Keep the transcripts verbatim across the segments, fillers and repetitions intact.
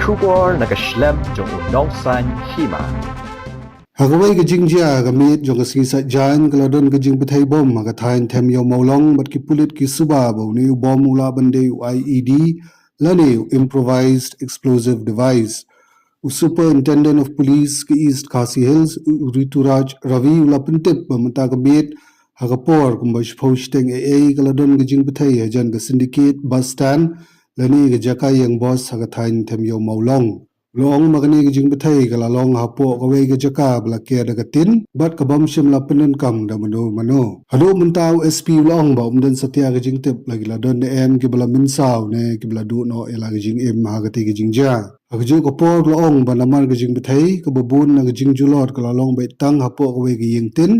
Khubor na ka shlem jong u nongsan hima. Ha kawei ka jingjia ha ka miet jong ka sngi Saitjaiñ ka la don ka jingbthei bom ha ka thaiñ Them Ïew Mawlong bad ki pulit ki suba ba une u bom u lah ban dei u I E D lane u improvised explosive device. U Superintendent of Police ka East Khasi Hills, u Rituraj Ravi, u la pyntip ba mynta ka miet ha ka por kumba shiphew shiteng eiei ka la don ka jingbthei hajan ka Syndicate bus stand lane ka jaka ïeng bos ha ka thaiñ Them Ïew Mawlong. U la ong ba kane ka jingbthei ka la long hapoh kawei ka jaka ba la ker da ka tin bad ka bym shym la pyndonkam da mano mano. Haduh mynta u S P u la ong ba um don satia ka jingtip la ki la don ne em kiba la mynsaw ne kiba la duh noh ïa la ka jingim ha katei ka jingjia. Ha kajuh ka por u la ong ba namar ka jingbthei kaba bun na ka jingjulor ka la long beit tang hapoh kawei ka ïing tin,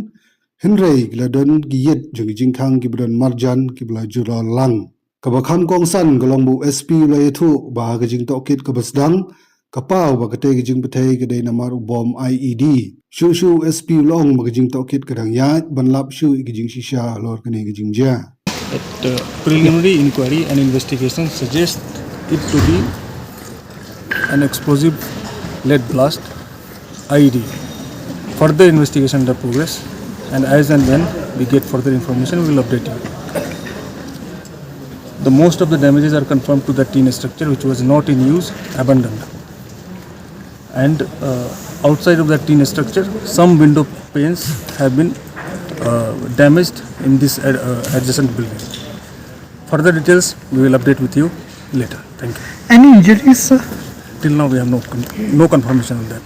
hynrei ki la don ki ïit jong ki jingkhang kiba don marjan kiba la julor lang. Kaba kham kongsan ka long ba u S P u la ïathuh ba ha ka jingtohkit kaba sdang ka paw ba katei ka jingbthei ka dei namar u bom I E D. Shuh shuh u S P u la ong ba ka jingtohkit ka dang ïaid ban lap shuh ïa ka jingshisha halor kane ka jingjia. At uh, preliminary inquiry and investigation suggest it to be an explosive lead blast, I E D. Further investigation under progress, and as and when we get further information, we will update you. The most of the damages are confirmed to the tin structure, which was not in use, abandoned. And uh, outside of that tin structure, some window panes have been uh, damaged in this uh, uh, adjacent building. Further details we will update with you later. Thank you. Any injuries, sir? Till now we have no con- no confirmation on that.